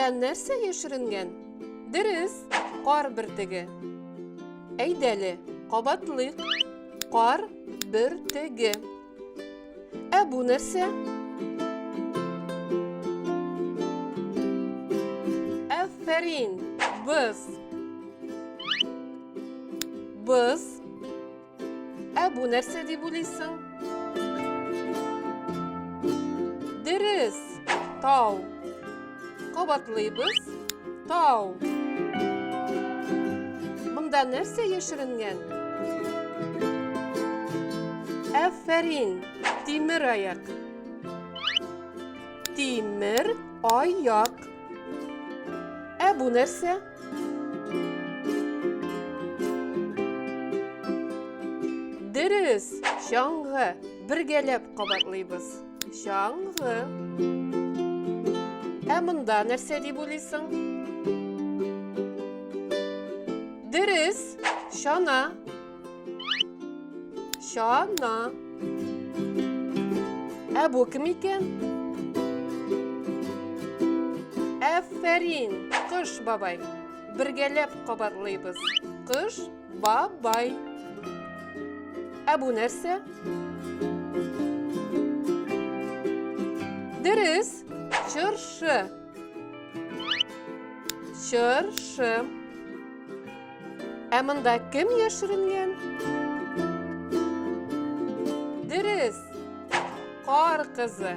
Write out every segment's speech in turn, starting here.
Монда нәрсә яшеренгән? Дөрес, кар бөртеге. Әйдәле, кабатлыйк. Кар бөртеге. Ә бу нәрсә? Афәрин! Боз. Боз. Ә бу нәрсә дип уйлыйсың? Дөрес, тау. Кабатлыйбыз. Тау. Монда нәрсә яшеренгән? Афәрин, тимер аяк. Тимер аяк. Ә бу нәрсә? Дөрес, чаңгы. Бергәләп кабатлыйбыз. Чаңгы. Ә монда нәрсә дип уйлыйсың? Дөрес, чана. Чана. Ә бу кем икән? Әфәрин, кыш бабай. Бергәләп кабатлыйбыз. Кыш бабай. Ә бу нәрсә? Дөрес, чыршы. Чыршы. Ә монда кем яшеренгән? Дөрес. Кар кызы.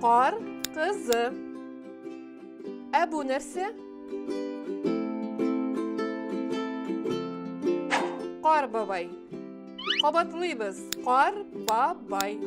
Кар кызы. Ә бу нәрсә? Кар бабай. Кабатлыйбыз. Кар бабай.